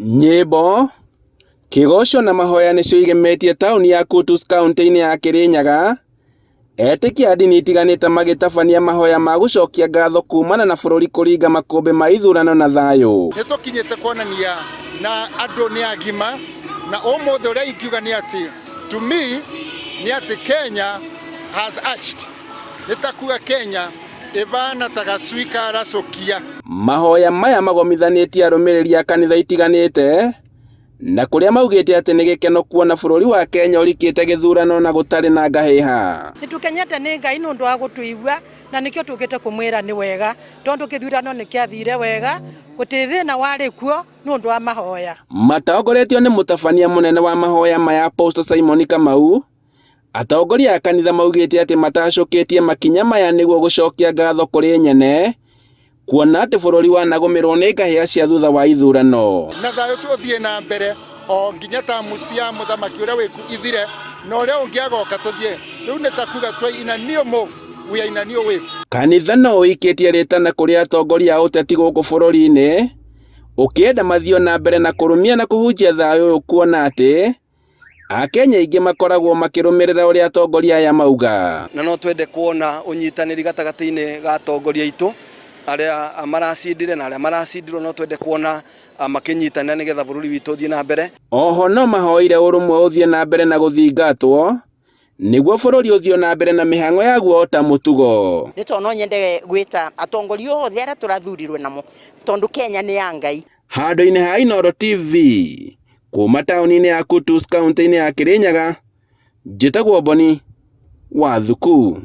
Nyĩmbo, kĩgoco na mahoya nĩcio igemetie taũni ya Kutus kaunti-inĩ ya Kirinyaga, etĩkia a ndini itiganĩte magĩtabania mahoya ma gũcokia ngatho kumana na bũrũri kũringa makũmbĩ ma ithurano na thayũ. Nĩ tũkinyĩte kuonania na andũ nĩ agima na ũmũthĩ ũrĩa ingiuga nĩ atĩ to me nĩ atĩ Kenya has arched nĩ ta kuga Kenya ĩbana ta gacui karacũkia. Mahoya maya magomithanĩtie arũmĩrĩri a kanitha itiganĩte na kũrĩa maugĩte atĩ nĩ gĩkeno kuona bũrũri wa Kenya ũrikĩte gĩthurano na gũtarĩ na ngahĩha. Nĩ tũkenyete nĩ Ngai nĩ ũndũ wa gũtũigua na nĩkĩo tũkĩte kũmwĩra nĩ wega tondũ gĩthurano nĩ kĩathire wega, gũtirĩ thĩna warĩ kuo nĩ ũndũ wa mahoya. Matongoretio nĩ mũtabania mũnene wa mahoya maya Apostle Simon Kamau, atongoria a kanitha maugĩte atĩ matacũkĩtie makinya maya nĩguo gũcokia ngatho kũrĩ nyene kuona atĩ bũrũri wanagũmĩrwo nĩ ngahĩha cia thutha wa ithurano. Na thayũ ũcio ũthiĩ na mbere o nginya tamu cia mũthamaki ũrĩa wĩku ithire na ũrĩa ũngĩ agoka tũthiĩ. Rĩu nĩ ta kuga twĩ in a new move, we are in a new wave. Kanitha no ũikĩtie rĩtana kũrĩ atongoria a ũteti gũkũ bũrũri-inĩ ũkĩenda mathiĩ na mbere na kũrũmia na kũhunjia thayũ ũyũ kuona atĩ Akenya aingĩ makoragwo makĩrũmĩrĩra ũrĩa atongoria aya mauga. Na no twende kuona ũnyitanĩri gatagatĩ-inĩ ga atongoria aitũ arĩa maracindire na arĩa maracindirwo, no twende kuona makĩnyitanĩra nĩgetha bũrũri witũ ũthiĩ na mbere. Oho no mahoire ũrũmwe ũthiĩ na mbere na gũthingatwo nĩguo bũrũri ũthiĩ na mbere na mĩhang'o yaguo o ta mũtugo. Nĩ tondũ no nyende gwĩta atongoria othe arĩa tũrathurirwe namo tondũ Kenya nĩ ya Ngai. Handũ-inĩ ha Inooro TV, kuma taũni-inĩ ya Kutus kaunti-inĩ ya Kirinyaga, njĩtagwo Boni wa Thuku.